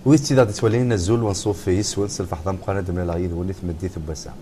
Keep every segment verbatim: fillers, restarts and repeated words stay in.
Wid tt-id-aɣ-d-ittwalin, azul wanṣuf yis-wen s lfeḥḍa meqqren ad d-mlaleɣ yid-wen i tmeddit n wass-a.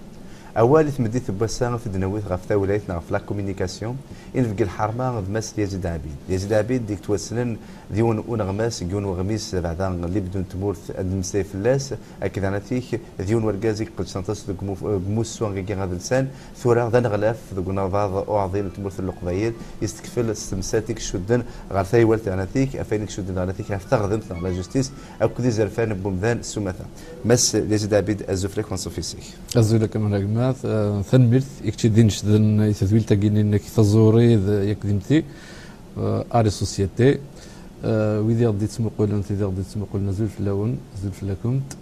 Awal i tmeddit n wass-a, ad t-id-nawi ɣef tawlayt neɣ ɣef la communication, i nbegg lḥerma d Mass Yazid Abid. Yazid Abid i yettwassnen d yiwen uneɣmas deg yiwen weɣmis, beɛda libdu n tmurt ad d-nemmeslay fell-as, akked ɛnatik d yiwen wergaz i iqeddcen aṭas deg umu-, deg umussu-agi adelsan. Tura d aneɣlaf deg unabaḍ uɛḍil n tmurt n Leqbayel, yestekfel s temsalt i icudden ɣer taywalt ɛnatik, ɣef wayen i icudden ɛnatik ɣef taɣdemt neɣ la justice, akked izerfan n wemdan s umata. Mass Yazid Abid, azul fell-ak, wanṣuf yis-k. Azul a Kamal Agmat, eh, tanemmirt i kečč i d-inecden i tedwilt-agi-nni-inek taẓuri d yak d imti, eh, Art et Société. Eh, wid i ɣ-d-ittmuqulen, tid i ɣ-d-ittmuqulen, azul fell-awen, azul fell-akent.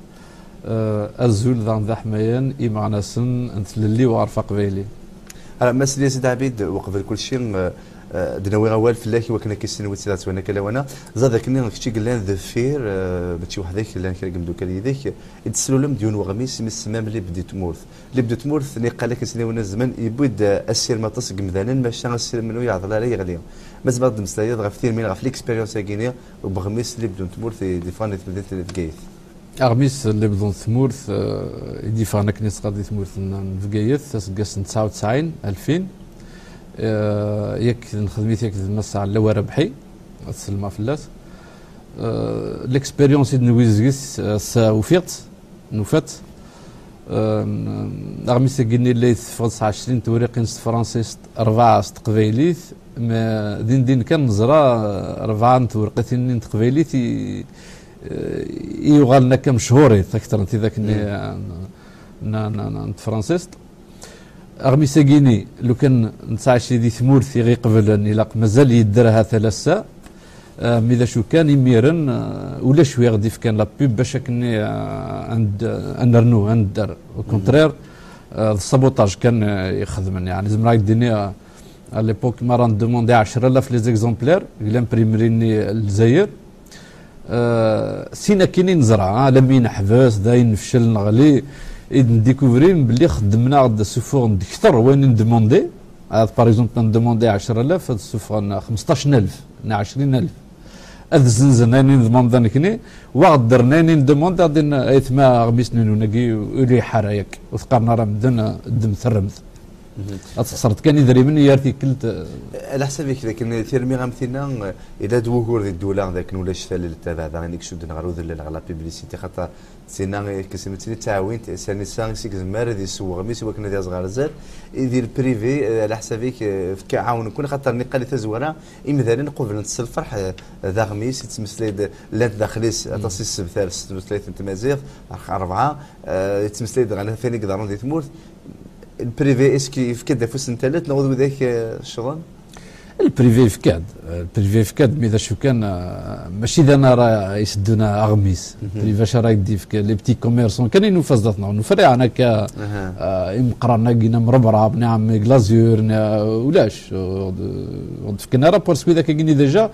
Eh, azul daɣen d aḥmayan imeɣnasen n tlelli n uɣref aqbayli. Ara, Mass Yazid Abid, uqbel kulci, eh, eh, d-nawi awal fell-ak i wakken ad k-issin wid tt-id-ittwalin akka lawan-a. Ẓad akken kečč i yellan deffir, eh, mačči weḥd-k, llan kra n yimeddukal yid-k, i d-teslulem-d yiwen weɣmis imi tsemmamt Libdu n tmurt. Libdu n tmurt, niqal akken s-nniwen azmen, yewwi-d, eh, asirem aṭas n yemdanen, maca asirem-nni ur yeɛḍil ara yeɣli. Ma tzemreḍ ad d-temmeslayeḍ ɣef tirmin, ɣef l'expérience-agi-nni n weɣmis Libdu n tmurt i d-yeffɣen di temdint n Bgayet? Aɣmis Libdu n tmurt, eh, i d-yeffɣen akken i s-qqar di tmurt n, n Bgayet, aseggas n tesɛa u tesɛin, alfin. Eh, yak nexdem-it yak d Mass Ɛellaw Rabḥi, ad sellmeɣ fell-as. Eh, l'expérience i d-newwi zeg-s, eh, s-, ufiɣ-tt, nufa-tt. Eh, aɣmis-agi-nni la iteffeɣ s ɛecrin n tewriqin s tefransist, rebɛa s teqbaylit, ma din din kan neẓra, eh, rebɛa n tewriqin-nni n teqbaylit i, eh, i yuɣalen akka mechurit akter n tidak-nni, eh, n, n, n, n tefransist. Aɣmis-agi-ni, lukan nettɛaci di tmurt i ɣ-iqeblen, ilaq mazal yedder ahat ar ass-a. Eh, mi d acu kan, imiren, eh, ulac wi ɣ-d-ifkan la pub bac akken, eh, ad n-, ad nernu, ad nedder. Au contraire, eh, d sabotage kan, eh, ixedmen. Yeɛni, zemreɣ ad d-iniɣ, eh, à l'époque, mi ara ndemandi ɛecra alaf les exemplaires deg l'imprimerie-nni n Lezzayer, eh, sin akin i neẓra, ah, alammi neḥbes, dayen nefcel, neɣli, i d-ndikuvrin belli xeddmen-aɣ-d, ssufuɣen-d kter wayen i ndemandi. Ah, par exemple, ad ndemandi ɛecra alaf, ad ssuffɣen xmesṭac alaf neɣ ɛecrin alaf. Ad zzenzen ayen i ndemandi nekni, wa ɣ-ddren ayen i ndemandi, ad d-in, aytma, aɣmis-nni-nwen-agi ur iḥar yakk, ur teqqaren ara medden, eh, ddem terremt. Ad txesreḍ kan idrimen yar tikkelt, eh. Ɛla ḥsab-ik, dakken tirmi am tinna, eh, yella-d wugur di ddula, dakken ulac talelt, abeɛda, ayen i icudden ɣer udellel, ɣer la publicité, xaṭer tinna, eh, kkes imettini d taɛwint, sani sa i s-igzem ara ad isew weɣmis i wakken ad yaẓ ɣer zdat. I di lprivé, eh, ɛla ḥsab-ik, eh, fk-, ɛawen-ken, xaṭer niqal i tazwara, imdanen qublen-t s lferḥ, eh, d aɣmis, yettmeslay-d, llant daxel-is aṭas i ssebtar s tutlayt n tmaziɣt, rebɛa, eh, yettmeslay-d ɣer ɣef wayen i iḍerrun di tmurt. Lprivé, est-ce que yefka-d afus n tallet neɣ d widak, eh, ccḍen? Lprivé yefka-d. Lprivé yefka-d, mi d acu kan, eh, mačči d ana ara iseddun aɣmis. Privé acu ara yi-d-yefk, les petits commerçants kan i nufa zdat-neɣ. Nufa diɣen akka, eh, imeqqranen-agi n Mrebrab, neɣ n Glazure, neɣ ulac. Ur d-, ur d-fken ara parce que widak-agi-ni déjà,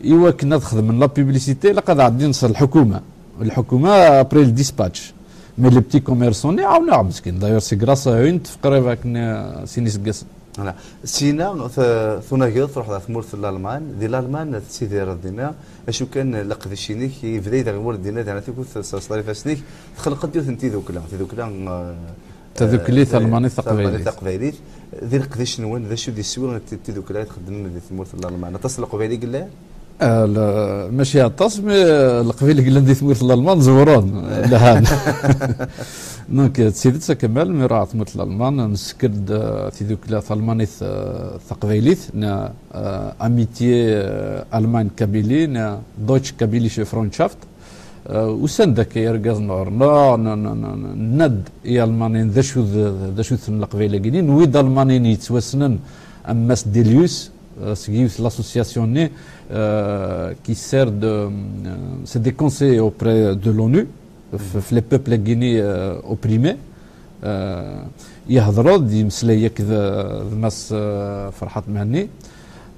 i wakken ad xedmen la publicité, ilaq ad ɛeddin s lḥukuma. Lḥukuma, après le dispatch. Mais les petits commerçants-nni ɛawnen-aɣ meskin. D'ailleurs, c'est grâce à eux i neṭṭef qrib akken, eh, sin iseggasen. Voilà. Sina, t-, tunageḍ, truḥeḍ ɣer tmurt n Lalman. Di Lalman, tettidireḍ dinna. Acu kan, leqdic-inek, yebda-yi daɣ wul dinna, dinna tikkelt, tesserseḍ ifassen-ik, txelqeḍ yiwet n tidukla. Tidukla, eh, Tadukli eh, talmanit taqbaylit. Talmanit taqbaylit. Di leqdic-nwen, d acu d iswi n t-, tidukla i txeddmem di tmurt n Lalman? Aṭas n Leqbayel i yellan? Ah, la, mačči aṭas, mais, eh, Leqbayel i yellan di tmurt n Lalman, zewren, lhan. Donc, eh, d tidet, a Kamal, mi ruɣ tmurt n Lalman, nessker-d, eh, tidukla talmanit, eh, taqbaylit, neɣ, eh, Amitié, eh, Allemagne Kabylie, neɣ Deutsche Kabylische Freundschaft. Eh, usan-d akka yergazen ɣur-neɣ, n-, n-, n-, nenna-d i Almaniyen d acu d, d acu-ten Leqbayel-agi-nni. Newwi-d Almaniyen yettwassnen am Mass Delius, eh, seg yiwet l'association-nni, eh, qui sert de, eh, c'est des conseillers auprès de l'ONU, f-, f-, les peuples-agi-nni, eh, opprimés. Eh, yehder-d, yemmeslay akked, eh, d Mass, eh, Ferḥat Mhenni,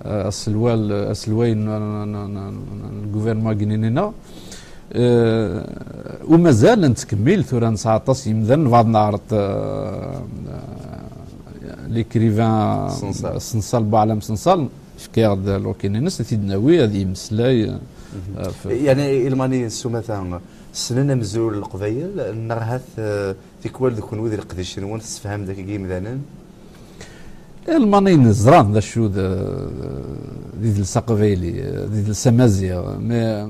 eh, aselwal, aselway n, n, n, n, n, n lgouvernement-agi-nni-nneɣ. Eh, u mazal nettkemmil, tura nesɛa aṭas n yimdanen, nebɣa ad neɛreḍ, eh, eh, l'écrivain Sensal. Sensal, Buɛlam Sensal, fkiɣ-d l'ok-ines, ad t-id-nawi, ad yemmeslay, eh, Eh, f- Yeɛni Ilmaniyen s umata ssnen amezruy n Leqbayel, neɣ ahat, eh, tikwal d kenwi d leqdic-nwen tessefham-d akkagi imdanen? Ilmaniyen ẓran d acu d, d idles aqbayli, d idles amaziɣ, mais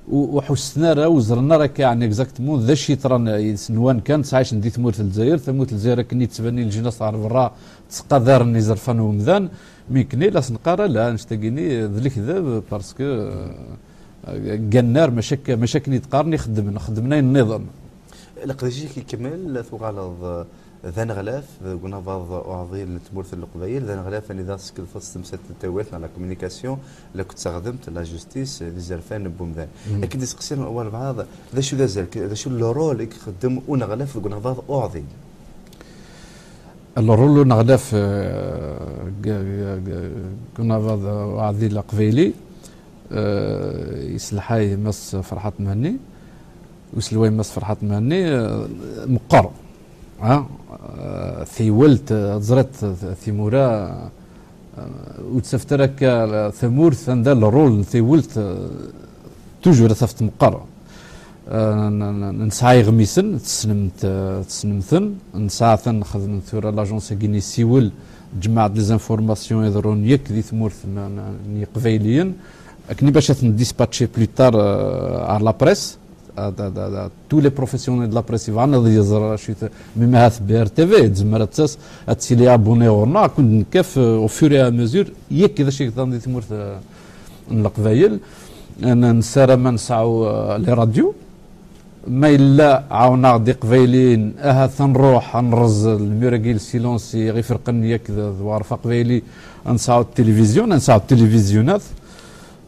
ur, ur ḥussen ara, ur ẓren ara akka, yeɛni, exactement d acu yeḍran yid-sen. Nwan kan ttɛicen di tmurt n Lezzayer, tamurt n Lezzayer akken yettban i leǧnas ɣer berra ttqadaren izerfan n umdan, mi nekni la s-neqqar ala, annect-agi-nni d lekdeb, parce que, euh, ggannar, maca akka, maca akken i d-qqaren, i xeddmen, xeddmen ayen nniḍen. Leqdic-ik ikemmel, tuɣaleḍ d aneɣlaf deg unabaḍ uɛḍil n tmurt n Leqbayel, d aneɣlaf anida teskelfeḍ s temsalt n tawayt neɣ la communication, la teɣdemt, la justice, d izerfan n wemdan. Akken d-iseqsi walbeɛḍ, d acu d azal, d acu le rôle i ixeddem uneɣlaf deg unabaḍ uɛḍil? Le rôle n uneɣlaf, euh, deg, deg, deg unabaḍ uɛḍil aqbayli, euh, iselḥay Mass Ferḥat Mhenni, uselway Mass Ferḥat Mhenni, euh, meqqer. Ha? Euh, taywalt, euh, teẓriḍ, euh, timura, euh, ur ttafet ara akka tamurt anda le rôle n taywalt, euh, toujours ad tafet meqqer. Euh, n-, n-, nesɛa iɣmisen, tessnem-t, euh, tessnem-ten. Nesɛa atan nxeddem tura l'agence-agi n yisiwel, tjemmeɛ-d les informations iḍerrun yakk di tmurt n, n, n Yiqbayliyen. Akken i bac ad ten-dispatcher plus tard, euh, à la presse. À, à, à, à tous les professionnels de la presse yebɣan ad yeẓr acu t-, mi ma ahat B R T V, tzemmer ad tas, ad tili abonné ɣur-neɣ, ad ken-d-nekkaf, euh, au fur et à mesure, yakk d acu yeḍran di tmurt, euh, n Leqbayel. N-, nessaram ad nesɛu, euh, les radios. Ma yella ɛawneɣ-d Iqbayliyen, ahat ad nruḥ, ad nrez lmur-agi, le silence i ɣ-iferqen yakk d, d uɣref aqbayli, ad nesɛu tilivizyu, ad nesɛu tilivizyunat.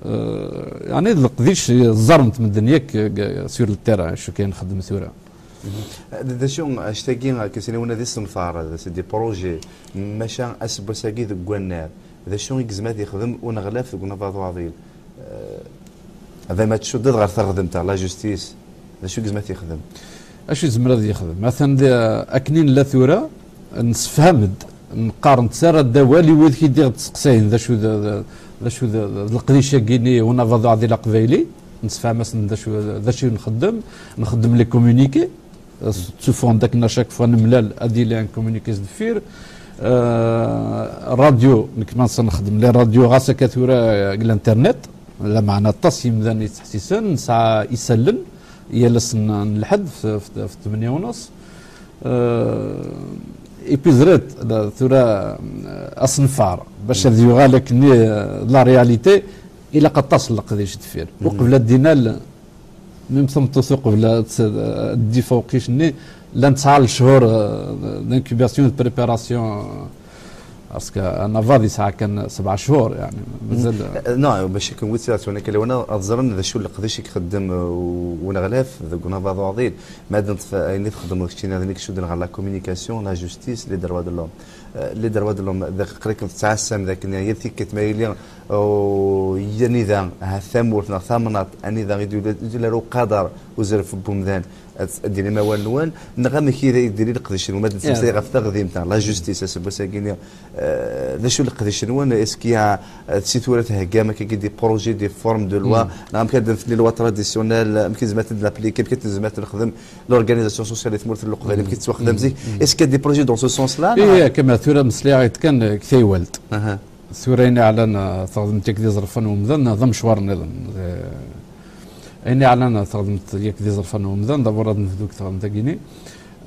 Euh, yeɛni d leqdic ẓẓaren-t medden yakk, euh, sur le terrain, acu kan nxeddem tura. D, d acu, annect-agi, akken s-nniwen, d isenfar, d, c'est des projets, maca aseggas-agi deg wannar, d acu i yezmer ad yexdem uneɣlaf deg unabaḍ uɛḍil? Euh, dayma tcuddeḍ ɣer teɣdemt, la justice, d acu i yezmer ad t-yexdem? Acu yezmer ad yexdem? Atan di, akken i nella tura, nessefham-d, neqqar, nettarra-d awal i wid i d-iɣ-d-seqsayen d acu d, d, d acu d, d leqdic-agi-nni unabaḍ uɛḍil aqbayli, nessefham-asen d acu, d acu i nxeddem, nxeddem les communiqués, euh, sous forme d'akken à chaque fois nemlal ad yili un communiqué s deffir. Euh, radio, nekk ma nexdem les radios ɣas akka tura, euh, deg l'internet, lameɛna aṭas yimdanen yettḥessisen, nesɛa isallen, yal ass n, n lḥedd f, f, f tmenya u nus. Euh, et puis ẓriḍ, la, tura, euh, asenfar, bac ad yuɣal akken, euh, la réalité, ilaq aṭas n leqdic deffir. Uqbel ad d-inal, même tameṭṭut uqbel ad, ad d-ifa uqcic-nni, llan tesɛa lechur, euh, d'incubation, de préparation, euh, parce que anabaḍ yesɛa kan sebɛa chur, yeɛni, mazal. Euh, non, bac akken wid tura ttwanakken lawan ad ẓren d acu n leqdic i ixeddem, euh, u-, uneɣlaf deg unabaḍ uɛḍil. Ma ad neṭṭef ayen i txeddmeḍ keččini, d ayen i icudden ɣer la communication, la justice, les droits de l'homme. Euh, les droits de l'homme, d aql-iken tettɛassam d akken yal tikkelt ma yili, oh, yal anida, ahat tamurt neɣ tamnaḍt, anida i d-yuli, i d-yuli uqader uzref n wemdan, ad, ad d-tinim awal-nwen, neɣ amek i d, i d-yili leqdic-nwen, ma ad nettmeslay ɣef teɣdemt, la justice, aseggas-agi-nni, euh, d acu leqdic-nwen, est-ce qu'il y a, euh, si tura theggam akkagi des projets, des formes de loi, neɣ amek ad nefni loi traditionnelle, amek i nezmer ad t-id-napliki, amek i nezmer ad t-nexdem, l'organisation sociale di tmurt n Leqbayel, amek i tettwaxdam zik, est-ce qu'il y a des projets dans ce sens-là, neɣ? Ih, kama tura meslayeɣ-d kan, euh, deg taywalt. Tura ayen iɛlan, euh, teɣdemt yakk d iẓerfan n umdan, d amecwar nniḍen. Euh, ayen iɛlan, euh, teɣdemt yakk d iẓerfan n umdan, d'abord ad nebdu deg teɣdemt-agi-nni.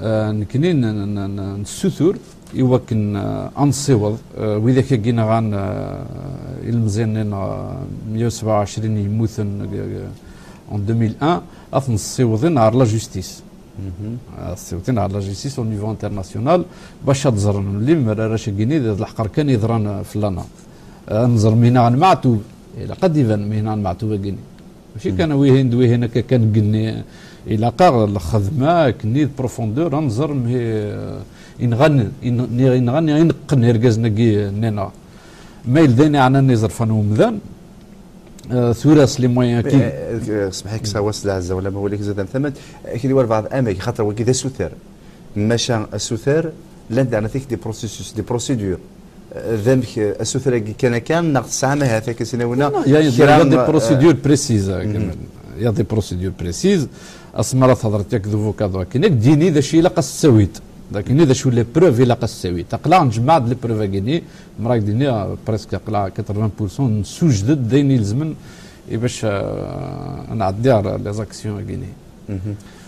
Euh, nekkni n, n, n, nessutur i wakken, euh, ad nessiweḍ, euh, widak-agi nɣan, euh, ilmeẓyen-nni, euh, meyya u sebɛa u ɛecrin yemmuten, euh, en deux mille un, ad ten-ssiwḍin ɣer la justice. Ad ssiwḍin ɣer la justice au niveau international, bac ad ẓren limer arrac-agi-nni d lḥeqq kan yeḍran, euh, fell-aneɣ. Euh, ad nẓer mi nɣan Meɛtub, ilaq ad d-iban mi nɣan Meɛtub-agi-nni. Mačči kan wihin d wihin akka kan genni, ilaq-aɣ lxedma akken d profondeur, ad nẓer mi, euh, inɣan, in-, inɣan, ineqqen irgazen-agi-nni-nneɣ. Ma yella d ayen iɛnan iẓerfan n umdan, euh, tura s les moyens qui. Eh, eh, smeḥ-ik, sawa s leɛza wala ma wali-k zad am tamant, eh, kini walbeɛḍ amek, xaṭer wagi d asuter. Maca asuter, llant daɛna tik des processus, des procédures. D amek, eh, asuter-agi kan akka, neɣ tesɛam ahat akka sinawna? Non, il y a, il y a des procédures précises, euh, quand même. Il y a des procédures précises. Asmi ara thedreḍ yak d avocat akken, ad k-d-yini d acu ilaq ad s-tawiḍ. Ad k-yini d acu les preuves ilaq ad s-tawiḍ. Aql-aɣ njemmeɛ-d les preuves-agi-ni, mra k-d-ini, euh, presque aql-aɣ quatre-vingts pour cent nessewjed-d d ayen ilezmen i bac, euh, ad nɛeddi ar les actions-agi-ni.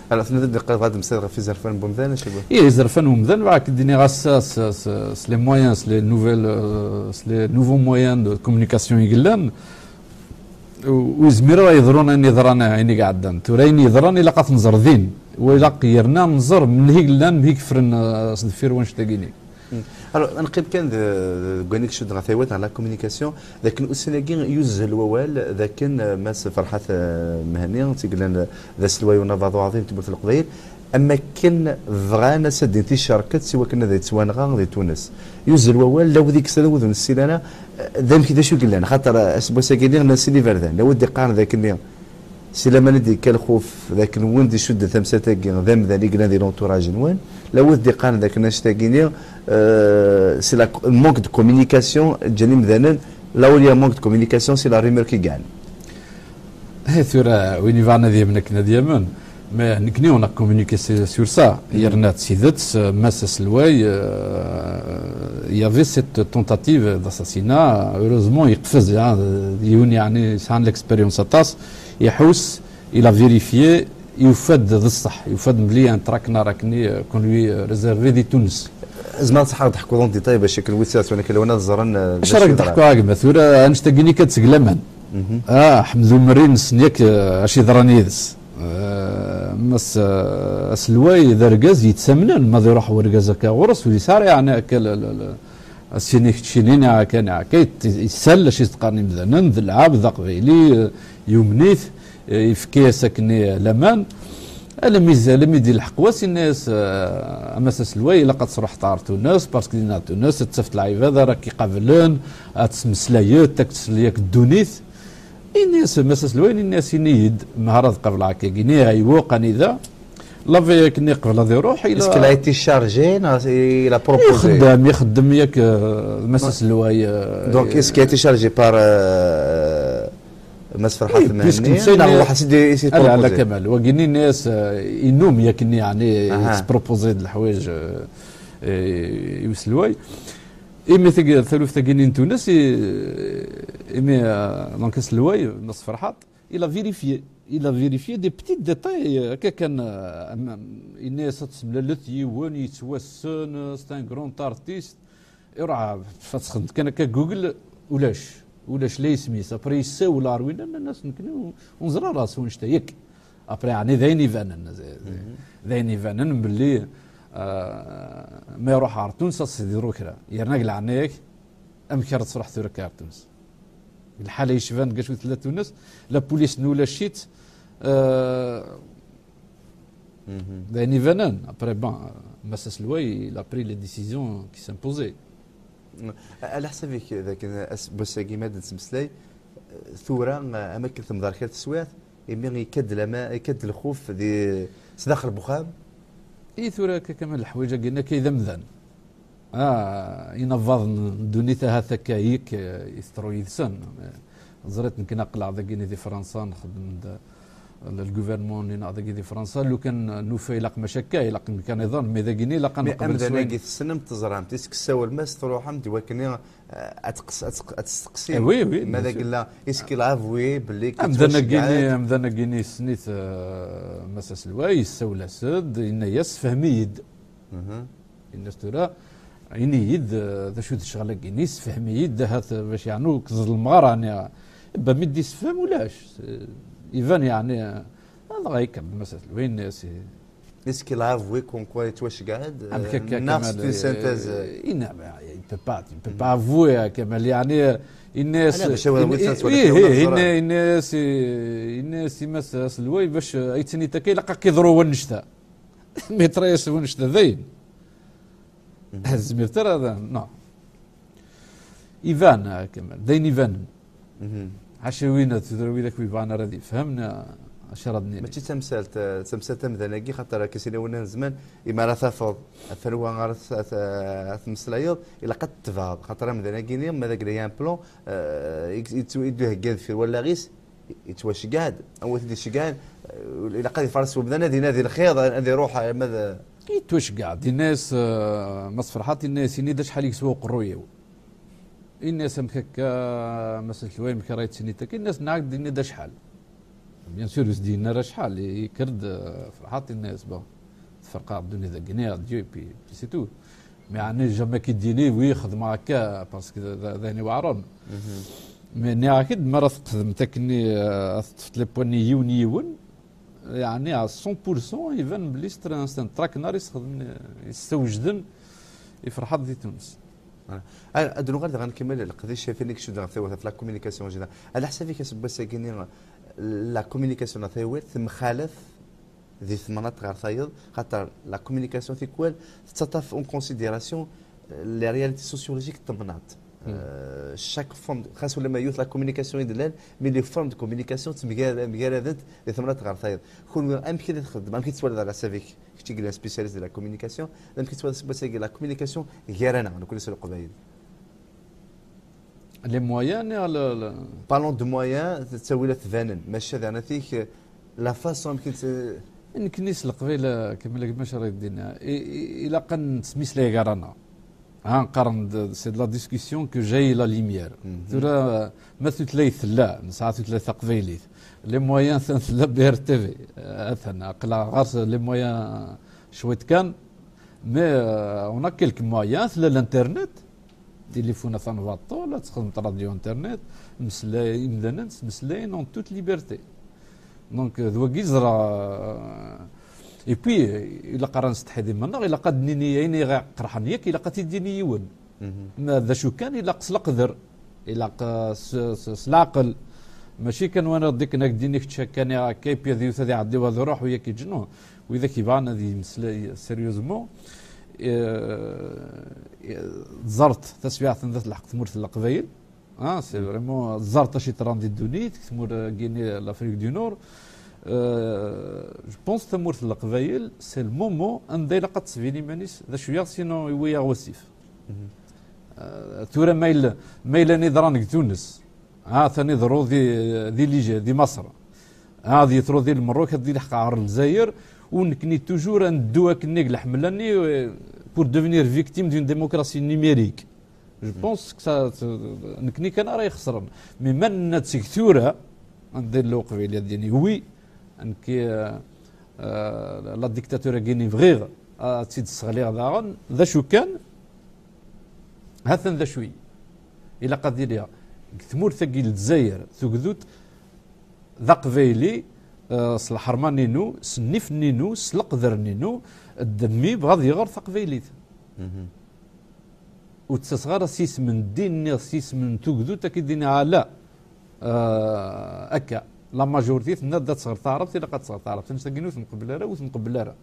Alors, tenniḍ-d iqqareḍ ad d-temsiḍ ɣef izerfan n wemdan, acu? Ih, izerfan n wemdan, bɣiɣ ad k-d-iniɣ ass-a s, s, s les moyens, s les nouvelles, euh, s les nouveaux moyens de communication i yellan, ur yezmir ara yeḍrun ayen yeḍran, ayen i iɛeddan. Tura ayen yeḍran ilaq ad t-nẓer din, wa ilaq yerna nẓer menhi yellan, menhi yeffren, euh, s deffir wannect-agi-ni. Alors, ad neqqim kan d, d, deg wayen i icudden ɣer taywalt, ɣer la communication, d akken ussan-agi yuzzel wawal d akken, euh, Mass Ferḥat, euh, Mhenni, i yellan d aselway unabaḍ uɛḍim n tmurt n Leqbayel, am akken bɣan ad s-ddin ticerket i wakken ad yettwanɣa di Tunes. Yuzzel wawal, lawed i yeslan wudem n ssilan-a, euh, d amek, d acu i yellan, xaṭer, euh, aseggas-agi-nni nnan sin iberdan, lawed d-iqqaren d akken-nni, si laman i d-yekka lxuf d akken win d-icudden tamsalt-agi d amdan i yellan di l'entourage-nwen, lawed d-iqqaren d akken annect-agi-nni, euh, c'est la co-, manque de communication, ǧǧan imdanen, là où il y a manque de communication, c'est la rumeur qui gagne. Eh, tura, win ibɣan ad yamen akken ad yamen. Mais nekni, on a communiqué sur, sur ça. Yerna d tidet, euh, Mass aselway, euh, il y avait cette tentative d'assassinat. Heureusement, yeqfez, hein, yiwen, yeɛni, yesɛan l'expérience aṭas, iḥus, il a vérifié, yufa-d d ṣṣeḥ, yufa-d mebli un traquenard akken, euh, qu'on lui, euh, réservé di Tunes. Zemreɣ ad tḥeqquḍ en détail bac akken wid tt-yettwanakken lawan ad ẓren, euh, d acu ara yeḍran. Acu ara k-d-ḥkuɣ a gma, tura annect-agi-nni kan seg laman. Ah, Ḥmed Umerri nessen yak, euh, acu yeḍran yid-s. Euh, Mass, euh, aselway d argaz yettamnen, ma ad iruḥ urgaz akka ɣur-s, ur yesɛi ara yeɛni akka l-, l-, l-, asin i keččini, neɣ akka, neɣ akka, yet-, yessal acu i s-d-qqaren imdanen, d lɛebd, d aqbayli, euh, yumen-it, euh, yefka-yas akken i laman. Almi z-, almi d-ilḥeq wass, yenna-yas, euh, a Mass aselway, ilaq ad truḥeḍ ɣer Tunes, parce que dinna Tunes, ad tafeḍ lɛibad ara k-iqablen, ad tesmeslayeḍ, ad k-tesel yak ddunit. Yenna-yas, Mass aselway, yenna-yas, ini-yi-d, mahar ad qableɣ akkagi, niɣ aywa, anida. Lavi akken iqbel ad iruḥ, il a... Est-ce qu'il a été chargé, neɣ il a proposé? Ixeddem, ixeddem yak, euh, Mass aselway, euh, donc, est-ce qu'il a été chargé par, euh, Mass Ferḥat Mhenni, neɣ waḥed i s-d-, i s-d-proposé? Ala, ala Kamal, wagini yenna-yas, euh, inum yak-nni, yeɛni, yettproposé-d leḥwayeǧ, euh, i, i uselway. Imi tagi, taluft-agi-nni n Tunes, i, imi, euh, donc, aselway, Mass Ferḥat, il a vérifié. Il a vérifié des petits détails, euh, akka kan, euh, am, am, yenna-yas ad tsemlalet yiwen, yettwassen, euh, c'est un grand artiste. Iruḥ, fa-, txedmeḍ kan akka Google, ulac, ulac la isem-is. Après yessawel ɣer winna, nnan-as nekni ur, ur neẓri ara s wanect-a, yak. Après, yeɛni d ayen ibanen, d, d, d ayen ibanen belli, euh, ma iruḥ ɣer Tunes, ad s-d-iḍru kra. Yerna deg leɛnaya-k, amek ara truḥ tura akka ɣer Tunes? Lḥala yecban deg acu tella Tunes, la police n ulac-itt, euh, d ayen ibanen. Après, bon, Mass aselway, il a pris les décisions qui s'imposaient. Ɛla ḥsab-ik, dakken ass, wass-agi ma d-nettmeslay, tura, am akken temḍer kra teswiɛt, imi yekka-d lama-, yekka-d lxuf di, sdaxel n uxxam. I tura akka, Kamal, leḥwayeǧ-agi-nni akka i d amdan. Ah, inabaḍen n ddunit ahat akka yik, eh, i teḍru yid-sen. Eh, ẓriɣ nekk aql-aɣ dagini di Fransa, nxeddem-d, eh, le gouvernement-nni neɣ dagi di Fransa, lukan nufa ilaq maca akka, ilaq nekk ad niḍen, mais dagini ilaq ad neqbel s wayen. Mais amdan-agi tessnem, teẓram-t, is-, tessawlem-as, truḥem-d i wakken, eh, ad tqes-, ad tq-, ad testeqsim. Eh, oui, oui, bien sûr. Ma d agella, est-ce qu'il a avoué belli yettwaceggeɛ-d? Amdan-agi-ni, amdan-agi-ni yessen-it, eh, Mass aselway, yessawel-as-d, yenna-yas, "Sefhem-iyi-d." Yenna-as tura, ini-yi-d, eh, d acu d ccɣel-agi-nni, sefhem-iyi-d, ahat, eh, bac yeɛni ur k-ẓelmeɣ ara, ɛni, ba mi d-issefhem ulac. Eh, iban yeɛni, eh, dɣa ikemmel Mass aselway, yenna-yas, eh, est-ce qu'il a avoué comme quoi yettwaceggeɛ-d, eh, neɣ c'est une synthèse? Eh, il peut pas, il peut pas avouer, eh, Kamal, yeɛni, eh, yenna-yas, eh, yenna-yas, eh, yenna-yas i Mass aselway, bac, eh, ay tt-nittak, ilaq ad k-iḍru wannect-a. Maître-as wannect-a dayen. Ur tezmireḍ ara ad, non. Iban, ah, Kamal, d ayen ibanen. Ḥaca win, tura wid akk yebɣan ara ad yefhem, na-, Acu ara d-nini? Mačči d tamsalt, eh, d tamsalt amdan-agi, xaṭer akka s-iniwen n zzman, imi ara tafeḍ ɣef anwa ara t-, ara t-, ara tmeslayeḍ, ilaq ad t-tebɛeḍ, xaṭer amdan-agi-nni, ma d agla un plan, eh, i, i, i d-ihegga deffir wallaɣ-is, yettwaceggeɛ-d, anwa i t-id-iceggɛen, eh, ilaq ad ifares wemdan ad inadi lxir, ad iruḥ, eh, ma d... Yettwaceggeɛ-d, yenna-yas, eh, Mass Ferḥat, yenna-yas, ini-d acḥal i yeswa uqerruy-iw. Ini-yas, amek akka, Mass Letlwi, amek ara yettini akka? Ini-yas, nniɣ-ak-d, ini-d acḥal. Bien sûr, ur s-d-yenna ara acḥal, yekker-d, eh, Ferḥat, yenna-yas, bon, tferq-aɣ ddunit dagi, adieu, et puis, puis c'est tout. Mais ɛni jamais ki d-yini, oui, xedmeɣ akka, parce que d, d, d ayen iweɛren. Mais nniɣ-ak-d, mi ara teqdemt akkenni, eh, ad teṭṭfeḍ les points-nni yiwen yiwen, yeɛni à cent pour cent iban belli c'est un, c'est un traquenard i sxedmen, i ssewjden i Ferḥat di Tunes. Voilà. Ah, ad nuɣal daɣen nkemmel leqdic-agi i icudden ɣef tawurt, ɣef la communication en général. Ɛla ḥsab-ik aseggas-agi-nni, la communication ɣer tawurt temxalaf di temnaḍt ɣer tayeḍ, xaṭer la communication tikwal tettaṭṭaf en considération, euh, les réalités sociologiques n temnaḍt. Euh, chaque forme, xas ulamma yiwet la communication i d-llan, mais les formes de communication ttemgar-, mgaradent di temnaḍt ɣer tayeḍ. Kunwi amek i la txeddmem, amek i tettwaliḍ ɛla ḥsab-ik, kečč i yellan spécialiste de la communication, amek i tettwaliḍ aseggas-agi la communication gar-aneɣ nekkni s Leqbayel? Les moyens, neɣ le, le... Parlons de moyens, ttawil ad tbanen, maca daɣen atik, la façon amek i tt-... Nekkni s Leqbayel, eh, Kamel Gma, acu ara d-iniɣ? I, i, ilaq ad nettmeslay gar-aneɣ. Ha, qqaren-d, c'est de la discussion que jaillit la lumière. Tura, ma tutlayt tella, nesɛa tutlayt taqbaylit. Les moyens, atan tella B R T V. Atan, aql-aɣ ɣer les moyens cwiṭ kan. Mais, euh, on a quelques moyens, tella l'internet. Tilifun atan baṭel, ad txedmeḍ radio internet, meslay, imdanen ttmeslayen en toute liberté. Donc, d wagi ẓra, euh, et puis, ilaq ara nsetḥi d iman-nneɣ, ilaq ad d-nini ayen i ɣ-iqerḥen yakk, ilaq ad t-id-yini yiwen. Ma d acu kan, ilaq s leqder, ilaq, euh, s, s, s leɛqel. Mačči kan wani ɣ-d-ikken ak-d-ini kečč akka, niɣ akka, et puis ad yewt ad iɛeddi, ad iruḥ, u yak iǧnu. Widak yebɣan ad yemmeslay sérieusement, euh, ẓert taswiɛt n dat lḥeqq tmurt n Leqbayel. Ah, c'est vraiment, ẓert acu yeḍran di ddunit, tmurt-agi-nni, l'Afrique du Nord. Euh, je pense tamurt n Leqbayel, c'est le moment anda ilaq ad tesbin iman-is d acu-yaɣ, sinon iwwi-yaɣ wasif. Euh, tura ma yella, ma yella ayen yeḍran deg Tunes, ha, atan iḍerru di, di Lij-, di Maṣer. Ha, ad yeḍru di Lmerruk, ad ilḥeq ɣer Lezzayer, u nekni toujours ad neddu akken i leḥmel-nni, euh, pour devenir victime d'une démocratie numérique. Je pense que ça, ça, nekni kan ara ixesren. Mais ma nenna-d seg tura, anda yella uqbayli ad yini oui, nekki, euh, euh, la dictature-agi-nni bɣiɣ ad tt-id-sseɣliɣ daɣen, d acu kan, ha-t-an d acu-yi. Ilaq ad iliɣ deg tmurt-agi n Lezzayer, tugdut d aqbayli, eh, s leḥṛman-inu, s nnif-inu, s leqder-inu, ddem-iw bɣa ad yeɣr taqbaylit. Ur d-ttaseɣ ara s yisem n ddin, niɣ s yisem n tugdut, akka i d-iniɣ ala. Eh, akka. La majorité tenna-d ad tɣer taɛrabt, ilaq ad tɣer taɛrabt. Annect-agi ur t-nqebbel ara, ur t-nqebbel ara.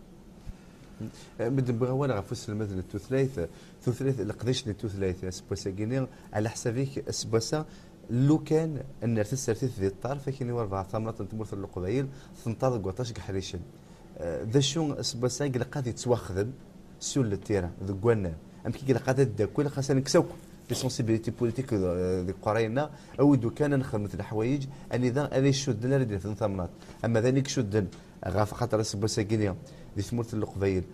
Eh, mi d-newwi awal ɣef uselmed n tutlayt, tutlayt, leqdic n tutlayt, aseggas-agi-nni, ɛla ḥsab-ik, aseggas-a, lukan nner tasertit di ṭṭerf, akken i war bɛa tamnaḍt n tmurt n Leqbayel, tenṭer deg waṭas n yeḥricen. Eh, d acu aseggas-a i ilaq ad yettwaxdem sur le terrain, deg wannar? Amek i ilaq ad d-takkil, xas ad nekkes akk les sensibilités politiques, eh, deg uqerray-nneɣ, awi-d ukan ad nexdem leḥwayeǧ anida ara icudden ara d-irefden tamnaḍt. Ama d ayen i icudden ɣef, axaṭer aseggas-agi-nni di tmurt n Leqbayel,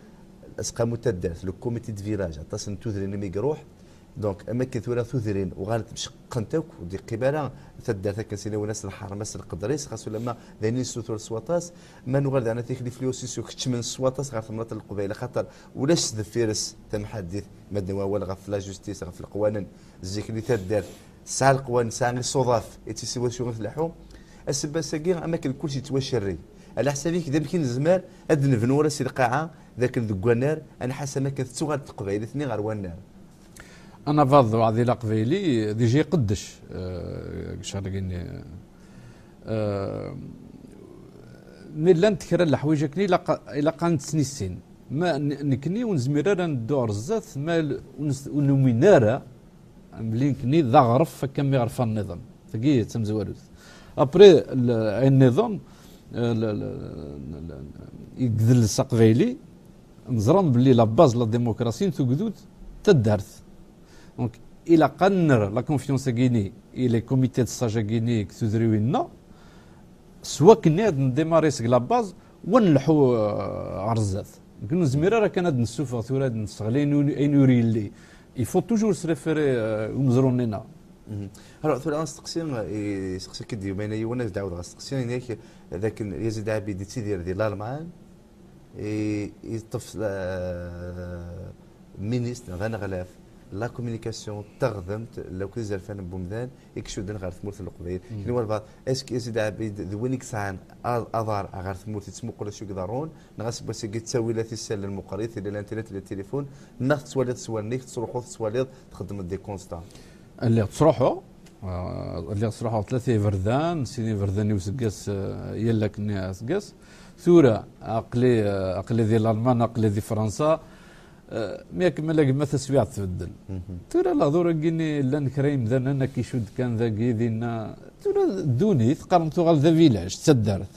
aseqqamu n taddart, le comité de village, aṭas n tudrin imi iruḥ. Donc, am akken tura tudrin uɣalent mceqqent akk, ur d-yeqqim ara taddart akken s-iniwen-as lḥerma s lqedr-is, xas ulamma d ayen i nessutur s waṭas. Ma nuɣal daɣen tikli fliosisyo keččmen s waṭas ɣer temnaḍt n Leqbayel, axaṭer ulac deffir-s tamḥaddit, ma d-newwi awal ɣef la justice, ɣef leqwanen, zik-nni taddart tesɛa leqwanen, tesɛa isuḍaf i tis-, i wacu i tleḥḥu. Aseggas-agi, am akken kullec yettwacerreg, ɛla ḥsab-ik, d amek i nezmer ad d-nebnu ɣur-s i lqaɛa, d akken deg wannar, ad nḥas am akken tettuɣal teqbaylit-nni ɣer wannar? Anabaḍ n uɛdil aqbayli, déjà iqeddec, eh, deg ccɣel-agi-nni. Eh, mi llant kra n leḥwayeǧ akken ilaq, ilaq ad nettnissin. Ma n-, nekni ur nezmir ara ad neddu ɣer zdat, ma l-, ur nes-, ur numin ara, mli nekni d aɣref akka mi ɣerfan nniḍen. Tagi d tamezwarut. Après, l-, ayen nniḍen, Eh, la, la, la, la, la, i yedles aqbayli, neẓra belli la base la démocratie n tugdut d taddart. Donc, ilaq ad nerr la confiance-agini i les comités de sages-agini deg tudriwin-nneɣ, s wakken ad ndémarrer seg la base, wa nleḥḥu, eh, ɣer zdat. Nekk ur nezmir ara kan ad nessufeɣ tura ad nesseɣli ayen ur, ayen ur yelli. Il faut toujours se référer, eh, i umezruy-nneɣ. Mhm. Alors, tura asteqsi, eh, isteqsi-k-id yumayna yiwen, ad d-ɛawdeɣ asteqsi, yenna-k d akken Yazid Abid yettidir di Lalman, i, yeṭṭef, eh, ministre neɣ d aneɣlaf la communication, taɣdemt, lakul izerfan n wemdan i icudden ɣer tmurt n Leqbayel. Mhm. Kenwi walbeɛḍ, est-ce que Yazid Abid d win i yesɛan a-, aḍar ɣer tmurt, yettmuqul acu i iḍerrun, neɣ aseggas-agi d ttawilat isallen meqqrit, ila l'internet, ila téléphone, neɣ tettwaliḍ s wallen-ik, tettruḥuḍ, tettwaliḍ, txeddmeḍ des constats? Lliɣ ttruḥuɣ, ah, lliɣ ttruḥuɣ tlata iberdan, sin iberdan i useggas, ah, yal akken aseggas. Tura, aql-i, ah, aql-i di Lalman, aql-i di Fransa. Ah, mi akken ma la gma taswiɛt tbeddel. Mhm. Tura lehdur-agi-nni llan kra yemdanen akka icudd kan dagi, dinna. Tura ddunit, qqaren tuɣal d avilaj, d taddart.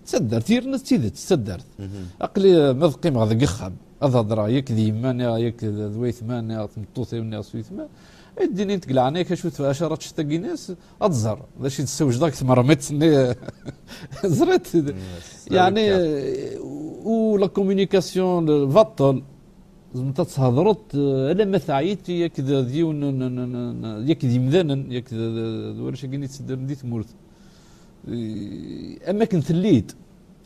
D taddart, yerna d tidet, d taddart. Mhm. Aql-i, eh, ma ad qqimeɣ deg uxxam, ad hedreɣ yak d yemma, niɣ yak d, d waytma, niɣ d tmeṭṭut-iw, niɣ s waytma, ad d-inint deg leɛnaya-k acu tebɣa, acu ara teččeḍ tagi-nni, ad tẓer d acu i d-ssewjdeɣ deg temremt-nni. Ẓriɣ-t. Yes, yeɛni, ذلك. Eh, u la communication, eh, baṭel. Tzemreḍ ad thedreḍ, eh, alamma teɛyiḍ yak d, d yiwen n, n, n, n, yak d yemdanen, yak d, d, d warrac-agi i d-yettedren di tmurt. Eh, am akken telliḍ,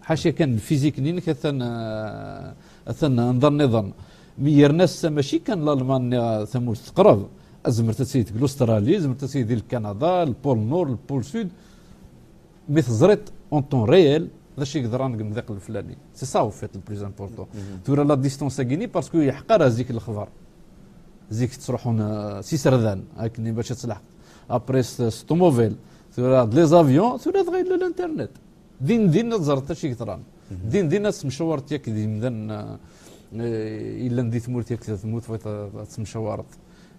ḥaca kan lfizik-nni-inek atan, eh, atan anda nniḍen. Mi yerna ass-a mačči kan Lalman neɣ tamurt teqreb, tzemreḍ ad tiliḍ deg l'Australie, tzemreḍ ad tiliḍ di Lkanada, le pôle Nord, le pôle Sud. Mi teẓriḍ en temps réel d acu i yeḍran deg umḍiq leflani. C'est ça, au fait, le plus important. Mhm. Tura la distance-agi-nni, parce que yeḥqer zik lexbar. Zik ttruḥun, euh, s iserdan, akken bac ad tlaḥqeḍ. Après, s, s ṭumubil, tura d les avions, tura dɣa yella l'internet. Din din ad teẓreḍ acu i yeḍran. Mhm. Din din ad temcawreḍ yak d yimdanen, eh, yellan di tmurt, yak d tmurt bɣiḍ ad, ad temcawareḍ.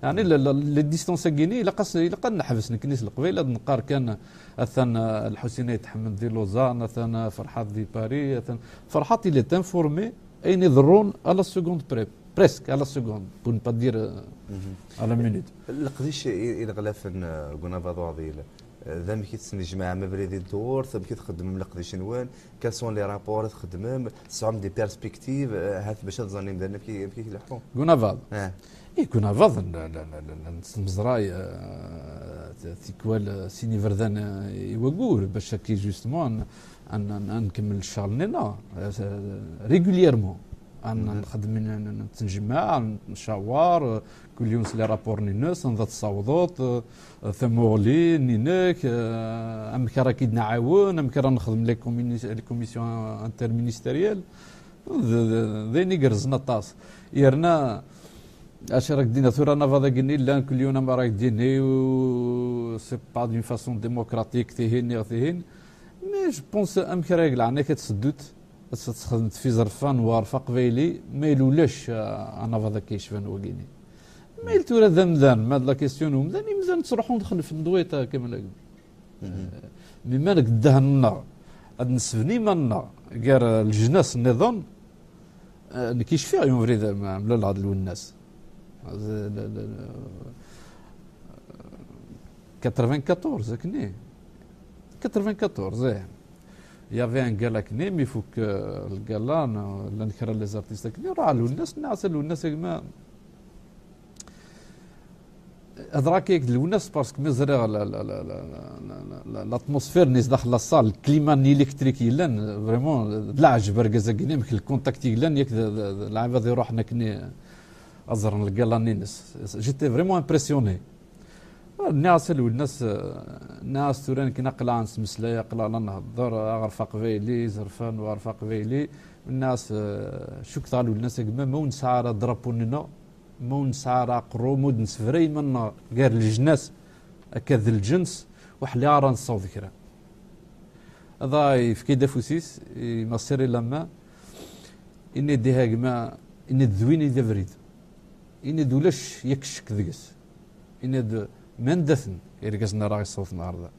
Yeɛni, la, la, les distances-agi-nni, ilaq as-, ilaq ad neḥbes nekkni s Leqbayel, ad neqqar kan atan, eh, Lḥusin Ayt Ḥmed di Lausanne, atan, eh, Ferḥat di Paris, atan. Ferḥat, il est informé ayen iḍerrun à la seconde près, presque à la seconde, pour ne pas dire, euh, Mhm. à la minute. Leqdic i, ineɣlafen, eh, deg unabaḍ uɛḍil, eh, d amek i tesnejmaɛem abrid i ddurt, amek i txeddmem leqdic-nwen, quels sont les rapports i txeddmem, tesɛum des perspectives, eh, ahat bac ad ẓren imdanen amek i, amek i k-leḥḥu? Deg unabaḍ. Eh. I deg unabaḍ n, n, n, n, n tmeẓray, eh, t-, tikwal, eh, sin iberdan, eh, i waggur, bac akka justement ad n-, ad n-, ad nkemmel ccɣel-nni-nneɣ, eh, régulièrement. Ad n-, Mhm. nxeddem, n-, n-, nettenjemmaɛ, ad ncawer, eh, kul yiwen s les rapports-nni-ines, anda tessawḍeḍ, eh, tamuɣli-nni-inek, eh, amek ara k-id-nɛawen, amek ara nexdem les communi-, les commissions interministérielles. D, d, d ayen igerrzen aṭas. Yerna, acu ara k-d-iniɣ tura, anabaḍ-agi-nni llan, kul yiwen amer ara k-d-yini, u-, c'est pas d'une façon démocratique, tihin, niɣ tihin. Mais je pense, amek ara yeg leɛnaya-k ad tseddut, ad s-, ad txedmeḍ f iẓerfan n uɣref aqbayli, ma yella ulac, ah, anabaḍ akka yecban wagini. Ma yella tura d amdan, ma d la question n umdan, imdanen ttruḥun dexlef n ḍwiṭ, ah, Kamal Agmi. Mhm. Eh, mi ma nekk ddehn-nneɣ, ad nessebni iman-nneɣ gar, eh, leǧnas nniḍen, eh, nekk yecfiɣ yiwen ubrid, eh, mlaleɣ d Lwennas. Eh, le, le, le, quatre-vingt-quatorze, akkenni. Quatre-vingt-quatorze, eh. Il y avait un gala akkenni, mi ifuk, eh, lgala, n-, llan kra n les artistes akkenni, ruḥ Lwennas, nniɣ-as a Lwennas, a gma, Hedreɣ akka yak d Lwennas, parce que mi ẓriɣ la, la, la, la, la, la, l'atmosphère-nni zdaxel la salle, le climat-nni électrique yellan, vraiment, d leɛǧeb argaz-agi-nni, amek le contact yellan, yak d, d, d lɛibad iruḥen akkenni ad ẓren lgala-nni-ines. J'étais vraiment impressionné. Nniɣ-as a Lwennas, eh, nniɣ-as tura nekk aql-aɣ nesmeslay, aql-aɣ la nhedder, aɣref aqbayli, izerfan n uɣref aqbayli. Nniɣ-as, eh, cukkteɣ a Lwennas a gma, ma ur nesɛi ara drapeau-nneɣ, ma ur nesɛi ara aqerru, ma ur d-nessebray iman-nneɣ gar leǧnas, akka d lǧens, ur ḥliɣ ara nessaweḍ kra. Dɣa yefka-d afus-is, i Masseri Lama, yenna-d, ihi a gma, yenna-d d win i d abrid. Yenna-d ulac yak ccek deg-s. Yenna-d, manda-ten irgazen ara ɣ-yessawḍen ɣer da?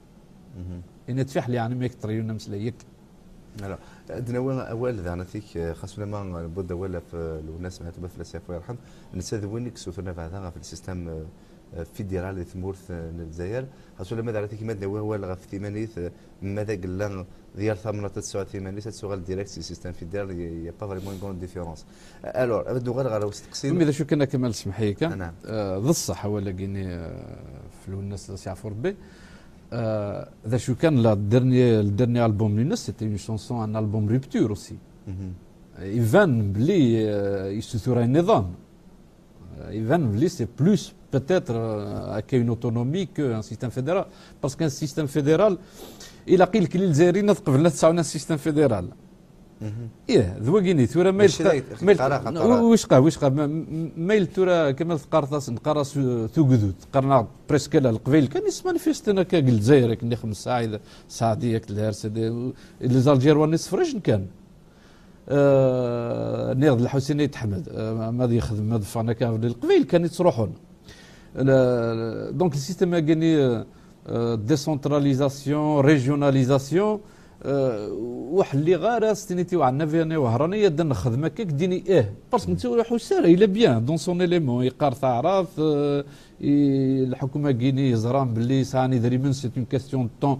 Mhm. Yenna-d fiḥel yeɛni ma yak ṭriyun ameslay yak. Alors, ad nawi awal daɣen atik, eh, xas ulamma newweḍ awal ɣef, eh, Lwennas Mɛatub At Lasi, ɣef yerḥem, netta d win i yessuturen abeɛda ɣef le système, eh, eh, fédéral di tmurt, eh, n Lezzayer. Xas ulamma daɣen atik ma ad nawi awal ɣef timanit, eh, ma d agella d yal tamnaḍt ad tesɛu timanit, ad tuɣal direct si système fédéral, il y a pas vraiment une grande différence. Eh, alors, ad nuɣal ɣer usteqsi. Mi d acu kan, a Kamal, semmeḥ-iyi kan. Ah, naam. Eh, d ṣṣeḥ awal-agi-nni, eh, ɣef Lwennas At Lasi, yeɛfu Rebbi. Euh, d acu kan, le dernier, le dernier album-ines, c'était une chanson, un album rupture aussi. Mhm. Euh, iban belli, euh, yessutur ayen nniḍen. Euh, iban belli c'est plus peut-être, euh, qu'une autonomie qu'un système fédéral. Parce qu'un système fédéral, ilaq i Lezzayer ad qeblen ad sɛun un système fédéral. Mhm. Ih, d wagini, tura ma yelqa, ma yelqa, wicqa, wicqa, ma, ma yelqa tura, kama teqqareḍ-as, neqqar-as, uh, tugdut, qqaren-aɣ presque la, Leqbayel kan yesmanifestin akka deg Lezzayer, akken i xems Saɛid, Saɛdi, akked le R C D, les Algérois-nni sefrajen kan. Uh, nniɣ d Lḥusin Ayt Ḥmed, uh, ma ad yexdem, ma ad ffɣen akka, Leqbayel kan i ttruḥun. Le, donc, le système-agi, euh, euh, décentralisation, régionalisation, euh, ur ḥelliɣ ara s tiniti uɛennabi-nni wehran, ad nexdem akka, k-d-ini ih. Parce que netta ur iḥuss ara, il est bien dans son élément, yeqqar taɛrabt, euh, i, lḥukm-agi-nni yeẓran belli sɛan idrimen, c'est une question de temps,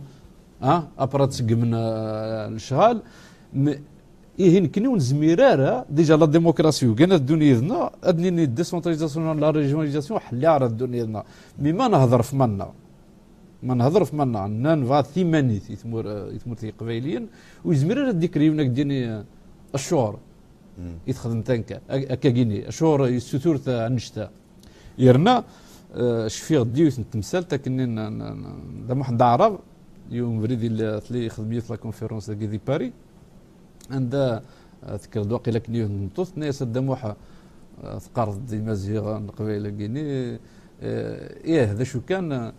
hein, après ad tseggmen, euh, lecɣal. Mais ihi, nekkni ur nezmir ara, déjà la démocratie, ugan ad ddun yid-neɣ, ad nini décentralisation, la régionalisation, ḥelli ara ddun yid-neɣ. Mi ma nehder f manna, ma nehder f manna, nna nebɣa timanit i tmur-, i tmurt n Yiqbayliyen, ur yezmir ara ad d-ikker yiwen ad k-d-yini, eh, acuɣer i texdem tanka, ak-, akkagini, acuɣer yessutur ta-, annect-a. Yerna, eh, cfiɣ-d yiwet n temsalt akken n, n, n, d Muḥend Aɛrab, yiwen ubrid yella, tella yexdem yiwet la conférence dagi di Paris, anda, eh, tekker-d waqila akken yiwet n tmeṭṭut, tenna-yas: "A Dda Muḥ, eh, teqqareḍ-d Imaziɣen, Leqbayel-agi-nni, eh, ih, d acu kan, eh,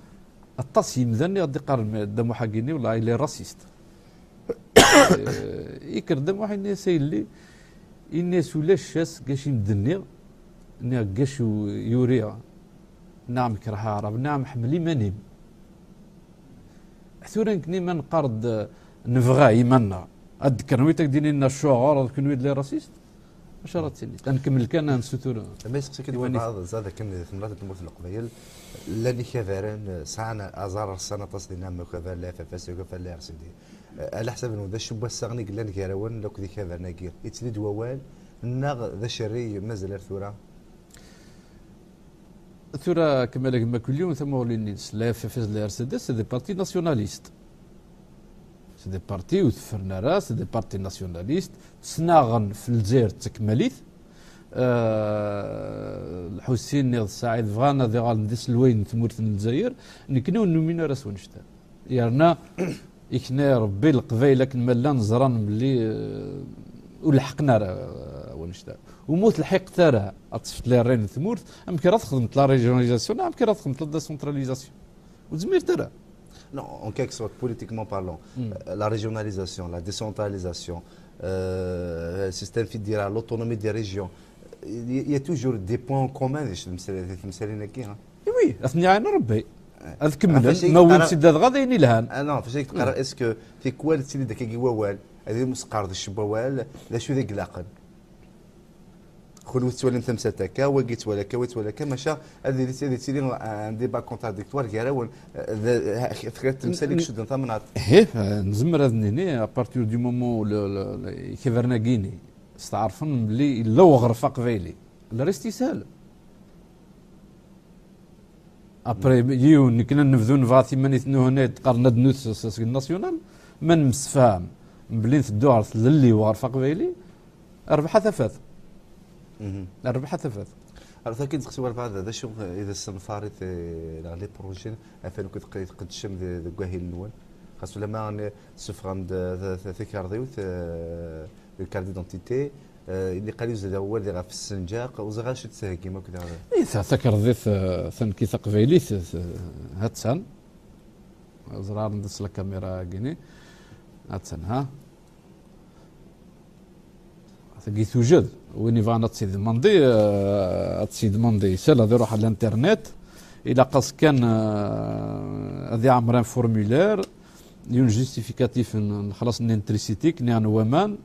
aṭas yimdanen i ɣ-d-iqqaren, mais Dda Muḥ-agi-nni, wellah, il est raciste." Eh, ikker Dda Muḥ, yenna-yas: "A yelli," yenna-yas, "ulac ass gac i m-d-nniɣ, nniɣ gac u-, yuriɣ, nniɣ-am kerheɣ Aɛrab, nniɣ-am ḥemmel iman-im." Tura nekni ma neqqar-d nebɣa iman-nneɣ, ad d-kkren wid ad k-d-inin acuɣer d kenwi d les racistes? Acu ara d-tiniḍ? Ad nkemmel kan ad nessutur. Ma yesseqsi-k-id iwanif. Walbeɛḍ, zad akken di temnaḍt n tmurt n Leqbayel, llan ikabaren, sɛan aẓar rsan aṭas dinna, am ukabar n la F F S, ukabar n la R C D. Ala ḥsab-nwen, d acu n wassaɣen i yellan gar-awen akked ikabaren-agi? Ittel-id wawal, neɣ d acerrig mazal ar tura? Tura, Kamal, a gma Kulyun, tamuɣli-nni-ines, la F F S, la R C D, c'est des partis nationalistes. C'est des partis ur teffren ara, c'est des partis nationalistes, ttnaɣen f Lezzayer d takmalit. Euh, Lḥusin d Saɛid bɣan ad iɣalen d iselwayen n tmurt n Lezzayer, nekni ur numin ara s wannect-a. Yerna, ikna Rebbi, Leqbayel akken ma llan ẓran belli, euh, ur lḥeqen ara, euh, wannect-a. U ma ur telḥiqet ara, ad tefteḍ les rênes n tmurt, amek ara txedmeḍ la régionalisation, neɣ amek ara txedmeḍ la décentralisation? Ur tezmireḍ ara. Non, en quelque sorte, politiquement parlant, euh, la régionalisation, la décentralisation, euh, le système fédéral, l'autonomie des régions, il y a, il y a toujours des points communs di temsal-, di temsalin-agi, hein. Eh oui, ad ten-iɛin Rebbi. Ad kemmlen, ma wwin-tt-id ladɣa d ayen ilhan. Ah non, fac i teqqar, est-ce que tikwal ttili-d akkagi wawal, ad imsqerdec n wawal, d acu i d ilaqen? Kunwi tettwalim tamsalt akka, wagi yettwali akka, wagi yettwali akka, maca ad yili, ad yettili un débat contradictoire gar-awen, eh, d, ha, tekra temsal i icudden tamnaḍt. Ih, eh, nezmer ad nini, à partir du moment où le, le, le, ikabaren-agi-ni steɛṛfen belli yella uɣref aqbayli, le reste yeshel. Après, yiwen, nekni ad nebdu nebɣa timanit n uhunay, qqaren ad nwet s, s, seg national, ma nemsefham belli nteddu ɣer tlelli uɣref aqbayli, rrbeḥ a tafat. Mhm. Rrbeḥ a tafat. Alors, takin tseqsi walbeɛḍ, d acu i d asenfar i t-, neɣ les projets, ɣef wayen akk tqeddcem de-, deg wahil-nwen? Xas ulamma n-, tessufɣem-d, eh, ta-, ta-, takarḍiwt, eh, une carte d'identité, eh, ilaq ad yuzzel awal ɣef ssenǧaq, ur ẓriɣ acu tettheggim akk daɣen. I ta-, takarḍit, eh, tanki taqbaylit, eh, ha-tt-an. Ẓriɣ anda-tt la caméra-agi-ni. Ha-tt-an, ha. Tagi tujed. Win yebɣan ad tt-id-demandi, eh, ad tt-id-demandi. Isal ad iruḥ ar l'internet. Ilaq-as kan, eh, ad iɛemmer un formulaire. Yiwen justificatif n lexlaṣ n l'électricité, kniɣ n waman,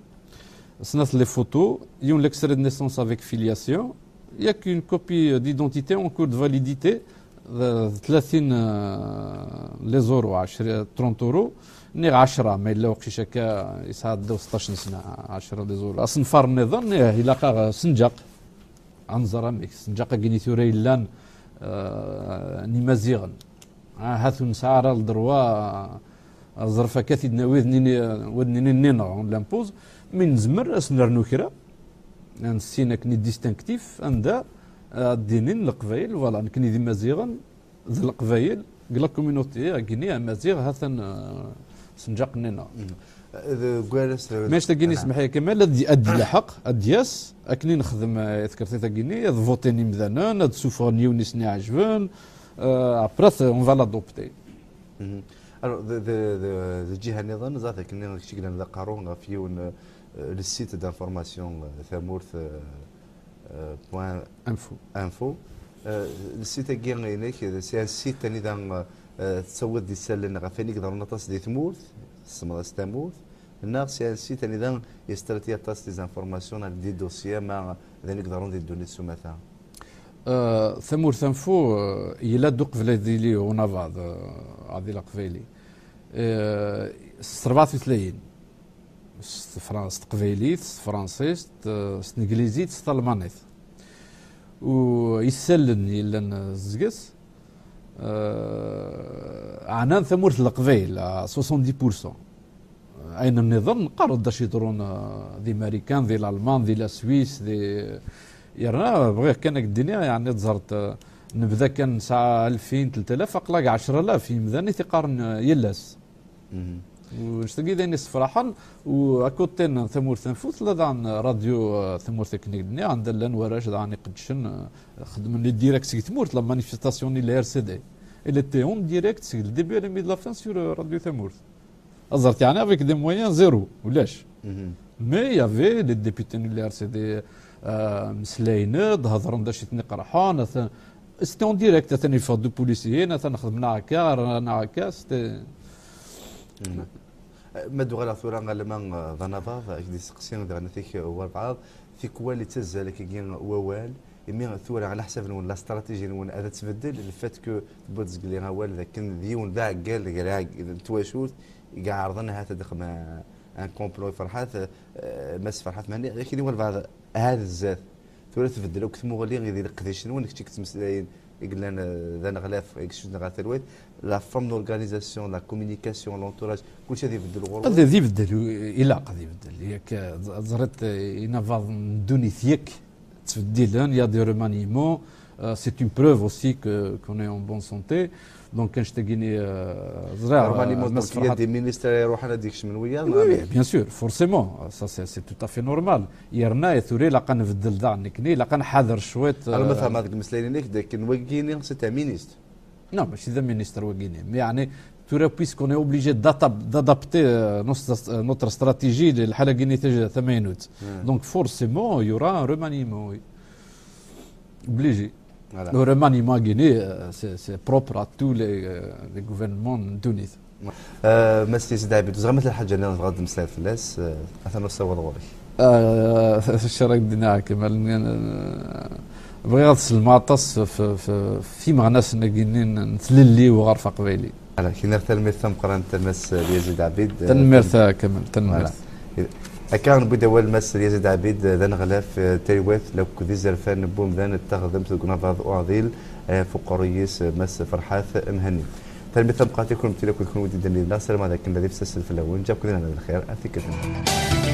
snat les photos, yiwen l'extrait de naissance avec filiation, yak une copie d'identité en cours de validité, d d tlatin, euh, les euros, ɛecra, trente euros, nniɣ ɛecra, ma yella uqcic akka yesɛa ddaw seṭṭac n sna, ɛecra les euros. Asenfar nniḍen, ih, ilaq-aɣ senǧaq. Ad nẓer amek, senǧaq-agi-nni tura yellan, euh, n Imaziɣen. Ahat ur nesɛi ara le droit, euh, ẓref akka ad t-id-nawi, ad nini, euh, ad nini nnineɣ, on l'impose, mi nezmer ad s-nernu kra, ad nessin akken i distinctif, anda, euh, ad d-inin Leqbayel, voilà, nekni d Imaziɣen, d Leqbayel, deg la communauté, agini, Amaziɣ, hatan, euh, senǧaq-nni-nneɣ. Mhm. Deg waras, mais tagi-nni, aha, smeḥ-iyi, Kamal, ad d-, ad d-ilaḥeq, ad d-yas, akken i nexdem, euh, i tkertit-agi-nni, ad votin imdanen, ad d-suffɣen yiwen i sen-iɛejben, euh, après, on va l'adopter. Mhm. Alors, de, de, de, de ǧiha nniḍen, ẓat akken kečč i yellan d aqerru ɣef yiwen, euh, le site d'information, euh, tamurt, euh, euh, point info. Info. Euh, le site-agi-inek, c'est un site anida, euh, tettawiḍ-d isallen ɣef wayen i iḍerrun aṭas di tmurt, tsemmaḍ-as tamurt, neɣ c'est un site anida yestrati aṭas des informations neɣ des dossiers, ma d ayen i iḍerrun di ddunit s umata? Euh, Tamurt Info, euh, yella-d uqbel ad yili unabaḍ, euh, Adil Aqbayli. Euh, s rebɛa tutlayin. S tefra-, s teqbaylit, s tefransist, eh, s tneglizit, s talmanit. U isallen yellan, eh, zges, eh, ɛnan tamurt n Leqbayel, à soixante-dix pour cent. Ayen nniḍen, neqqar-d acu iḍerrun, eh, di Marikan, di Lalman, di la Suisse, di, yerna bɣiɣ kan ad k-d-iniɣ, yeɛni, teẓreḍ, eh, nebda kan nesɛa alfin, telt alaf, aql-aɣ ɛecra alaf yimdanen i t-iqqaren, eh, yal ass. Mhm. U d ayen yessefraḥen, u à côté n Tamurt Info, tella daɣen radio, eh, Tamurt, akken i d-nniɣ, anda llan warrac daɣen iqeddcen, eh, xeddmen les directs seg tmurt, la manifestation n la R C D. Elle était en direct seg le début à la mi de la fin sur, eh, Radio Tamurt. Azert yeɛni avec des moyens zéro, ulac. Mhm. Mais il y avait les députés n la R C D, euh, mmeslayen-d, hedren-d acu i ten-iqerḥen, atan, c'était en direct, atan yeffeɣ-d upulis-ihin, atan xedmen akka, rran akka, c'était. Mhm. Ma d-uɣaleɣ tura alma, euh, d anabaḍ, ad k-d-iseqsi daɣen tik, euh, walbeɛḍ, tikwal yettazzal akkagi wawal, imi tura ɛla ḥsab-nwen, la stratégie-nwen ad tbeddel, le fait que tewwiḍ zgelli awal d akken d yiwen d aɛeggal gar aɛeg-, n twacult i iɛerḍen ahat ad ixdem un complot i Ferḥat, euh, Mass Ferḥat Mhenni, akini walbeɛḍ ahat zdat. Tura tbeddel akk tmuɣli i di leqdic-nwen, kečč i yettmeslayen, i yellan, euh, d aneɣlaf, i yecuden ɣer talwayt, la forme d'organisation, la communication, l'entourage, kulci ad ibeddel ɣur-wen. Ad, ad ibeddel, ilaq ad ibeddel. Yak, euh, ẓriḍ, euh, inabaḍen n ddunit yak ttbeddilen, il y a des remaniements. Euh, c'est une preuve aussi que, qu'on est en bonne santé. Donc, annect-agi-nni, euh, ẓriɣ, remaniement, euh, donc, il y a des ministres i iruḥen ad d-ikecmen wiyaḍ, oui, oui, bien sûr, forcément. Ça, c'est, c'est tout à fait normal. Yerna, tura ilaq ad nbeddel daɣen nekni, ilaq ad nḥader cwiṭ, alors, ma, euh, fehmeɣ deg imeslayen-inek, d akken wagi-nni, c'est un ministre. Non, mačči d ministre wagini. Mais yeɛni, tura, puisqu'on est obligé d'adap-, d'adapter, euh, notre, euh, notre stratégie, lḥala-gini taj-, tamaynut. Hmm. Donc, forcément, il y aura un remaniement, oui. Obligé. Voilà. Le remaniement-gini, euh, c'est, c'est propre à tous les, euh, les gouvernements n ddunit. Euh, Mass Yazid Abid, zeɛma tella lḥaǧa nniḍen tebɣiḍ ad temmeslayeḍ fell-as, euh, atan usawaḍ ɣur-k. Euh, acu ara k-d-iniɣ, Kamal, euh, bɣiɣ ad sellmeɣ aṭas f, f, f imeɣnasen-agi-nni n, n tlelli n uɣref aqbayli. Ala, kiniɣ tanemmirt tameqqrant a Mass Yazid Abid. Tanemmirt, euh, a Kamal, tanemmirt. Voilà. Akka newwi-d awal Mass Yazid Abid, d aneɣlaf, euh, talwayt, akked izerfan n wemdan d taɣdemt deg unabaḍ uɛḍil, euh, ɣef uqerruy-is, euh, Mass Ferḥat Mhenni. Tanemmirt tameqqrant i kunwi akk d kunwi i d-yeddan yid-neɣ, ssarameɣ d akken ad ifses fell-awen, ǧǧiɣ-ken di lehna d lxir, ar tikkelt-nniḍen.